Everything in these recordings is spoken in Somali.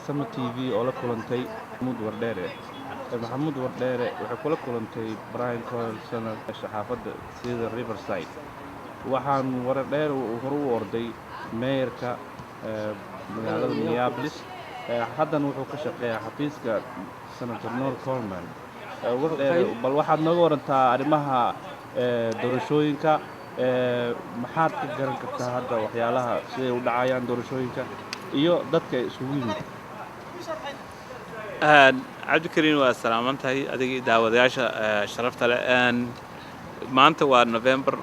Sama TV oo la kulantay Maxamuud Wardheere. Maxamuud Wardheere waxay kula kulantay Brian Coyle saxaafadda sida Riverside. Waxaan Wardheere uu hore u orday mayorka magaalada Minneapolis, haddana wuxuu ka shaqeeyaa xafiiska Senator Noel Coleman. Wardheere, bal waxaad nooga warantaa arrimaha doorashooyinka. Maxaad ka garan kartaa hadda waxyaalaha siday u dhacayaan doorashooyinka iyo dadka isugu yimid? Cabdikariin, waa salaaman tahay adiga daawadayaasha sharafta leh. Maanta waa November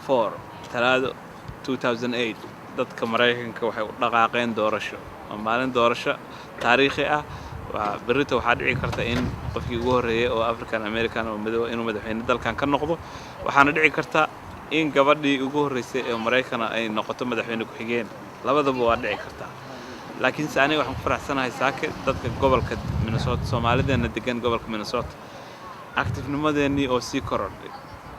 4, Talaado, 2008. Dadka Maraykanka waxay u dhaqaaqeen doorasho. Waa maalin doorasho taariikhi ah. Waa berrito. Waxaa dhici karta in qofkii ugu horreeyay oo African American oo madow inuu madaxweyne dalkan ka noqdo, waxaana dhici karta in gabadhii ugu horreysay ee Maraykana ay noqoto madaxweyne ku-xigeen. Labadaba waa dhici kartaa. Laakiinse aniga waxaan ku faraxsanahay saake dadka gobolka Minnesota, Soomaalideena degan gobolka Minnesota, activenimadeennii oo sii korodhay.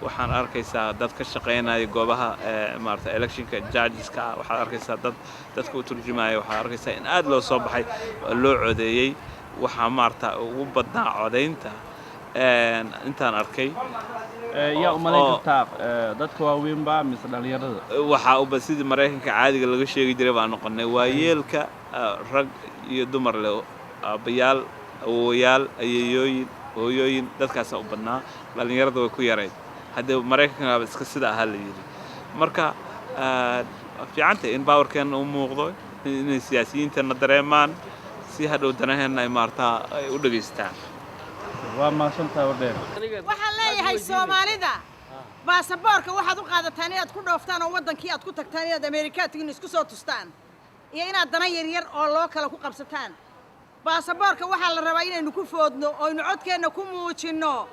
Waxaan arkaysaa dad ka shaqaynaya goobaha maarata electionka, judgeska ah. Waxaad arkaysaa dad dadka u turjumaya. Waxaad arkaysaa in aad loo soo baxay oo loo codeeyey. Waxaa maarata ugu badnaa codaynta intaan arkay. Yaa u malayn kartaa, dadka waaweynba mise dhallinyarada? Waxaa uba sidii Maraykanka caadiga laga sheegi jiray baan noqonay. Waayeelka, rag iyo dumar leh, aabbayaal, awowayaal, ayeeyooyin, hooyooyin, dadkaasaa u badnaa. Dhallinyarada way ku yarayd. Haddee Maraykankaaba iska sida ahaa la yidhi. Marka fiicantay in powerkeenna u muuqdo, inay siyaasiyiinteenna dareemaan, si hadhow danaheenna ay maartaa ay u dhegaystaan. Waa mahadsantahay, Wardheer. Waxaan leeyahay Soomaalida, baasaboorka waxaad u qaadataan inaad ku dhooftaan oo waddankii aad ku tagtaan, inaad Ameerikaad tigin isku soo tustaan iyo inaad dana yaryar oo loo kale ku qabsataan. Baasaboorka waxaa la rabaa inaynu ku foodno oynu codkeenna ku muujinno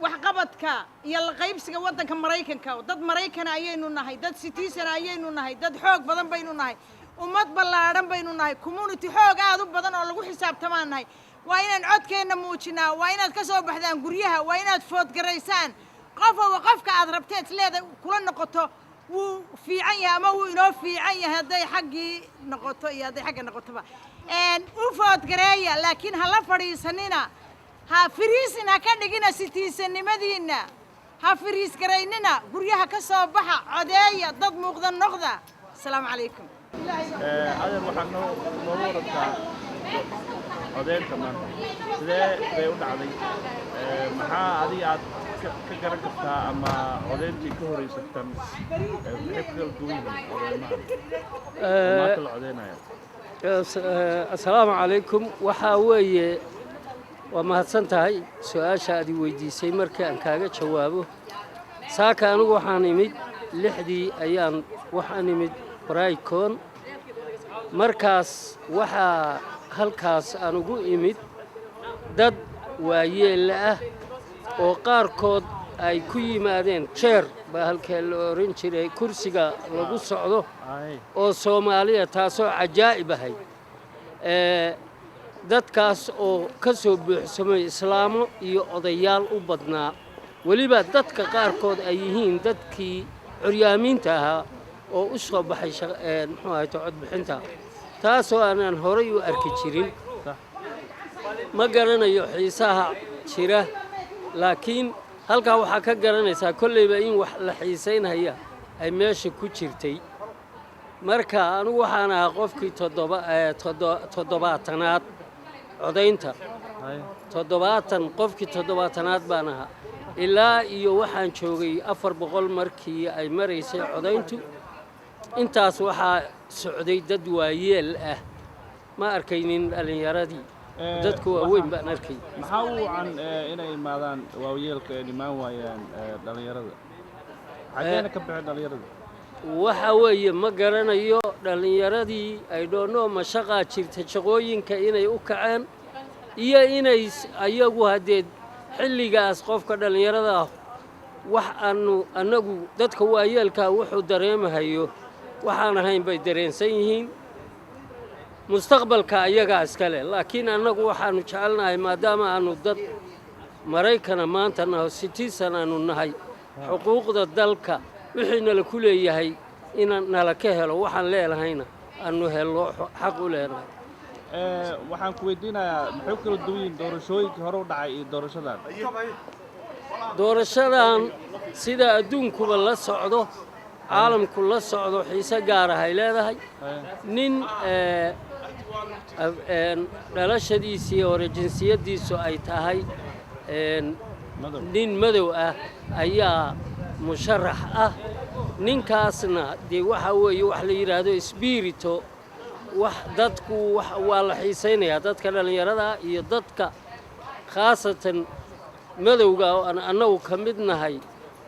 waxqabadka iyo la qaybsiga waddanka Maraykanka. Dad Maraykana ayaynu nahay, dad citizen ayaynu nahay, dad xoog badan baynu nahay, ummad ballaadhan baynu nahay, community xoog aad u badan oo lagu xisaabtamaan nahay. Waa inaan codkeenna muujinaa. Waa inaad ka soo baxdaan guryaha. Waa inaad foodgaraysaan qofowa qofka aad rabteed isleeda kula noqoto wuu fiican yahay ama wuu inoo fiican yahay, hadday xaggii noqoto iyo hadday xagga noqotoba. U votegareeya, laakiin ha la fadhiisanina, ha freezing ha ka dhigina citizennimadiinna, ha freeze garaynina. Guryaha ka soo baxa, codeeya, dad muuqda noqda. Asalaamu calaykum. Adeer, waxaad nooga warantaa codeynta maanta. Sidee bay u dhacday? Maxaa adiga aad ka garan kartaa ama codeyntii ka horeysatan maxay ku kala duwan yihiin codeymahan oo maanta la codeynaya? Assalaamu calaykum. Waxaa weeye, waa mahadsan tahay su-aasha aad i weydiisay. Markii aan kaaga jawaabo, saaka anigu waxaan imid 6dii ayaan waxaan imid Brycon. Markaas waxaa halkaas aan ugu imid dad waayeella ah oo qaarkood ay ku yimaadeen chair baa halkee la oran jiray, kursiga lagu socdo, oo Soomaaliya, taasoo cajaa'ib ahayd. Dadkaas oo ka soo buuxsamay islaamo iyo odayaal u badnaa, weliba dadka qaarkood ay yihiin dadkii curyaamiinta ahaa oo u soo baxay muxuu ahayto codbixinta, taasoo aanan horay u arki jirin. Ma garanayo xiisaha jira, laakiin halkaa waxaa ka garanaysaa kollayba in wax la xiisaynhaya ay meesha ku jirtay. Marka anigu waxaan ahaa qofkii 70aad codaynta, 70, qofkii 70aad baan ahaa. Ilaa iyo waxaan joogay 400 markii ay maraysay codayntu. Intaas waxaa socday dad waayeel ah. Ma arkaynin dhallinyaradii, dadku waaweyn baan arkay. Maxaa u wacan inay imaadaan waayeelka ay imaan waayaan dhallinyarada? Xageena ka baxeen dhallinyarada? Waxa weeye, ma garanayo dhallinyaradii ay dhoonno ma shaqaa jirta, shaqooyinka inay u kaceen iyo inay ayagu haddee xilligaas qofka dhallinyarada ah wax aanu annagu dadka waayeelkaa wuxuu dareemahayo waxaan ahayn bay dareensan yihiin. Mustaqbalka ayagaa iska leh, laakiin annagu waxaanu jecelnahay, maadaama aanu dad Maraykana maanta naho, citizen aanu nahay, xuquuqda dalka wixii nala ku leeyahay inaan nala ka helo waxaan leenahayna Aanu helno xaq u leenahay. Waxaan ku weydiinayaa, maxay u kala duwan yihiin doorashooyinkii hore u dhacay iyo doorashadan? Doorashadan, sida adduunkuba la socdo, caalamku la socdo, xiise gaar ahay leedahay. Nin dhalashadiisii hore, jinsiyaddiisu ay tahay nin madow ah ayaa musharax ah. Ninkaasna dee waxaa weeye wax la yidhaahdo sbirito, wax dadku waa la xiisaynayaa, dadka dhallinyarada iyo dadka khaasatan madowga oo aan annagu ka mid nahay.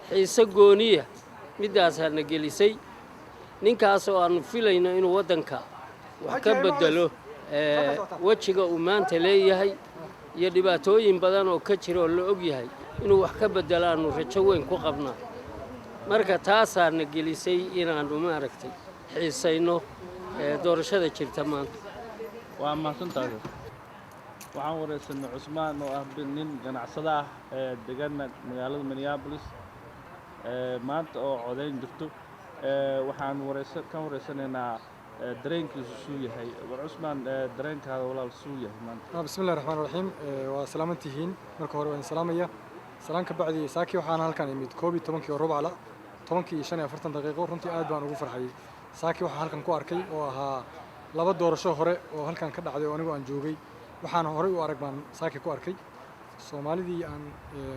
Xiise gooniya middaasaa na gelisay ninkaas oo aannu filayno inuu waddanka wax ka beddelo, wejiga uu maanta leeyahay iyo dhibaatooyin badan oo ka jira oo la og yahay inuu wax ka beddelo aannu rajo weyn ku qabnaa. Marka taasaa na gelisay inaannu, maaragtay, xiisayno doorashada jirta maanta. Waa mahadsantahay. Waxaan wareysanay Cusmaan oo ah nin ganacsada ah ee degan magaalada Minneapolis. Maanta oo codayn jirto, waxaan wareysa ka wareysanaynaa dareenkiisu suu yahay. War Cusmaan, dareenkaada, walaal, suu yahay maanta? Bismi Illahi Raxmaan Raxiim. Waa salaaman tihiin. Marka hore waan salaamaya. Salaan ka bacdi, saakii waxaan halkan imid 11-kii oo rubacla, 10-kii iyo 45 daqiiqo. Runtii aad baan ugu farxayay saakii waxaan halkan ku arkay oo ahaa laba doorasho hore oo halkan ka dhacday oo anigu aan joogay. Waxaan horey u arag baan saaki ku arkay. Soomaalidii aan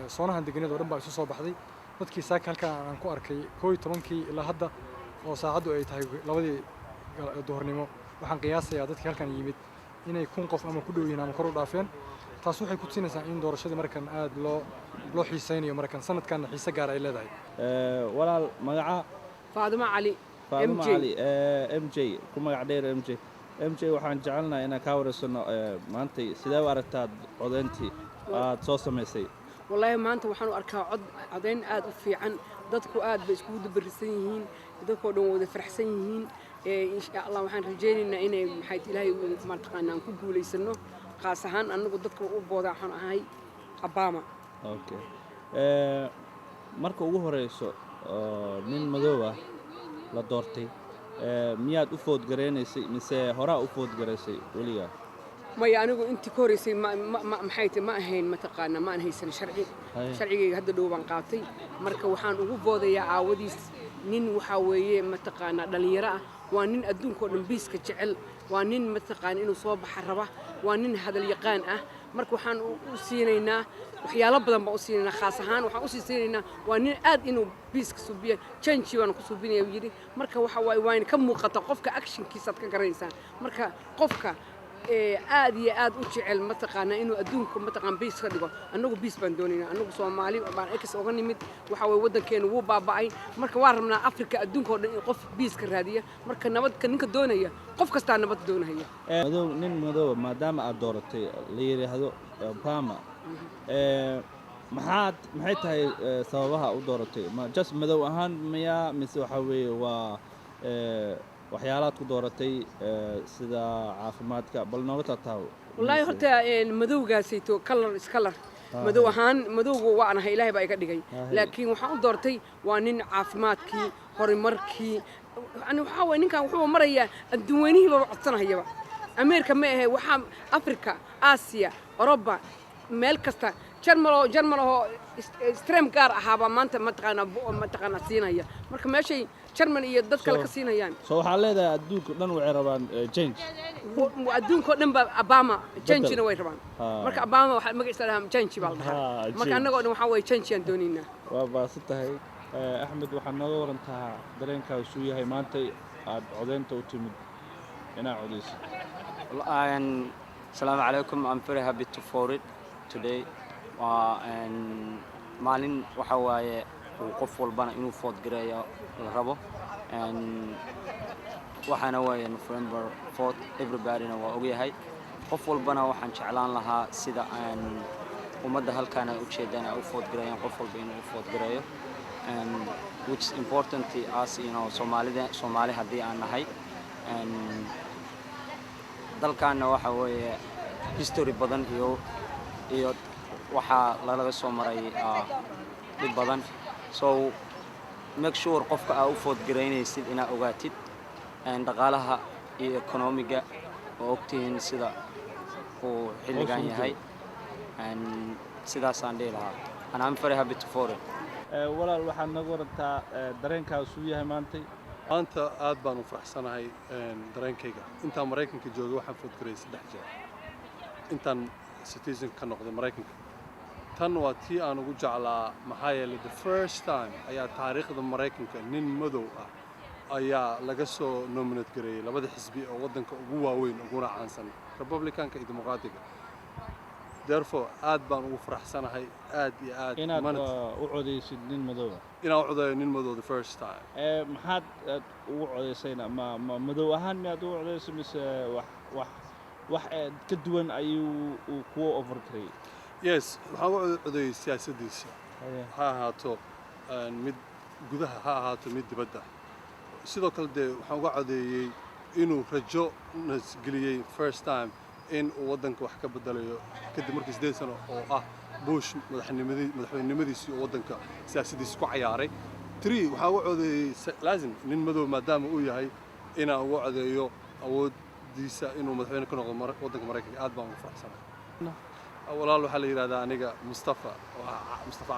soonahan deganeed oo dhan baa isu soo baxday. Dadkii saaki halkan aan ku arkay 11-kii ilaa hadda oo saacaddu ay tahay 2-dii duhurnimo, waxaan qiyaasayaa dadkii halkan yimid inay 1000 qof ama ku dhow yihiin ama kor u dhaafeen. Taas waxay ku tusinaysaa in doorashadii markan aad loo xiisaynayo, markan sanadkanna xiise gaar ay leedahay. Walaal, magaca? Faadimo Cali. Faadimo. MJ. Cali, MJ ku magac dheer. MJ, MJ, waxaan jecelnahay inaan kaa wareysano maantay sidee u aragtaa codayntii aad soo samaysay? Wallaahi maanta waxaan u arkaa codayn aad u fiican. Dadku aad bay iskugu dabarisan yihiin, dadkoo dhan wada faraxsan yihiin. Insha Allah waxaan rajaynaynaa inay, maxay, Ilaahay mataqaanaa aan ku guulaysano. Qaas ahaan annagu dadka u booda waxaan ahay Obama. Okay, marka ugu horeyso oo nin madow ah la doortay, miyaad u vote garaynaysay mise horaa u vote garaysay weligaa? Maya, anigu intii ka horreysay maxay tahay, ma ahayn, mataqaanaa, ma aan haysan sharci. Sharcigayga hadda dhow baan qaatay. Marka waxaan ugu boodayaa aawadiis nin waxaa weeye, mataqaanaa, dhallinyaro ah. Waa nin adduunka oo dhan peaceka jecel, waa nin, mataqaana, inuu soo baxa raba, waa nin hadal yaqaan ah. Marka waxaan u siinaynaa waxyaalo badan baan u siinaynaa. Khaas ahaan waxaan usii siinaynaa waa nin aad inuu peaceka suubiya, change baan ku suubinaya uu yidhi. Marka waxa waaye waa in ka muuqata qofka actionkiisaad ka garanaysaa. Marka qofka aad iyo aad u jecel, mataqaanaa, inuu adduunka, mataqaan, peace ka dhigo. Annagu peace baan doonaynaa. Annagu Soomaali baan ex oga nimid. Waxa waye waddankeenu wuu baaba'ay. Marka waan rabnaa Afrika, adduunka oo dhan in qof peace ka raadiya. Marka nabadka ninka doonaya, qof kastaa nabad doonaya. Madow, nin madooba maadaama aad dooratay la yidhaahdo Obama, maxay tahay sababaha u dooratay? Ma just madow ahaan miyaa mise waxaa weeye waa waxyaalaad ku dooratay sida caafimaadka? Bal nooga taataabo. Wallaahi horta madowgaasayto color is color. Madow ahaan madowga waan ahay, Ilaahay baa iga dhigay, laakiin waxaan u doortay waa nin caafimaadkii, horumarkii, yani waxaa waye ninkan wuxuu marayaa adduun weynihiibaba codsanahayaba. Ameerika ma ahe, waxaa Africa, Aasiya, Oroba, meel kasta. Jarmal oo stream gaar ahaabaa maanta, mataqaanaa, siinaya. Marka meeshay Jarmal iyo dad kale ka siinayaan. So waxaa leedahay adduunka dhan waxay rabaan change. Adduunka oo dhan ba Obama changena way rabaan. Marka Obama waxaa magaciisa dhahaa change baa la dhahaa. Marka annagoo dhan waxaa waye change aan doonaynaa. Waa baasan tahay. Axmed, waxaad nooga warantaa dareenkaa suu yahay maanta aad codeynta u timid inaad codeyso? Assalamu alaikum. I'm very happy to for it today. Waa maalin waxa waaye uu qof walbana inuu vote gareeyo la rabo. Waxaana waaye November 4th, everybodyna waa ogyahay. Qof walbana waxaan jeclaan lahaa sida aan ummadda halkaan ay ujeedaan ay u vote gareeyaan, qof walba inuu u vote gareeyo, which is important to us, Soomaalida, Soomaali haddii aan nahay. Dalkaana waxa weeye history badan iyo waxaa lalaga soo maray dhib badan. So make sure qofka aa u vote garaynaysid inaa ogaatid dhaqaalaha. Iyo economy-ga oo ogtihiin sida uu xilligan yahay. Sidaasaan dhihi lahaa, and I'm very happy to vote. Walaal, waxaad naga warantaa dareenkaasuu yahay maantay. Maanta aad baan u faraxsanahay. Dareenkayga, intaan Maraykanka joogay waxaan vote gareeyay 3 jeer intaan citizen ka noqday Maraykanka. Tan waa tii aan ugu jeclaa, maxaa yeelay the first time ayaa taariikhda Maraykanka nin madow ah ayaa laga soo nominate gareeyey labada xisbi oo waddanka ugu waaweyn uguna caansan, Republicanka iyo Dimuqraatiga. Therefore aad baan ugu faraxsanahay, aad iyo aad. Inaad u codaysid nin madooba? Inaan u codeeyo nin madow the first time. Maxaad aad ugu codaysayna? Ma madow ahaan miyaad ugu codaysay, mise wax ka duwan ayuu uu kuwa offer karayay? Yes, waxaan ugu codeeyey siyaasaddiisa, ha ahaato mid gudaha, ha ahaato mid dibadda. Sidoo kale dee waxaan uga codeeyey inuu rajo nasgeliyey first time in uu waddanka wax ka bedelayo, kadib markii 8 sano oo ah Bush madaxweynenimadiisii oo waddanka siyaasaddiisa ku cayaaray. Three, waxaan uga codeeyey laazim nin madow maadaama uu yahay inaan uga codeeyo awooddiisa inuu madaxweyne ka noqdo waddanka Maraykanka. Aad baan ugu faraxsanahay. Walaal, waxaa la yidhahdaa aniga Mustafa, waa Mustafa.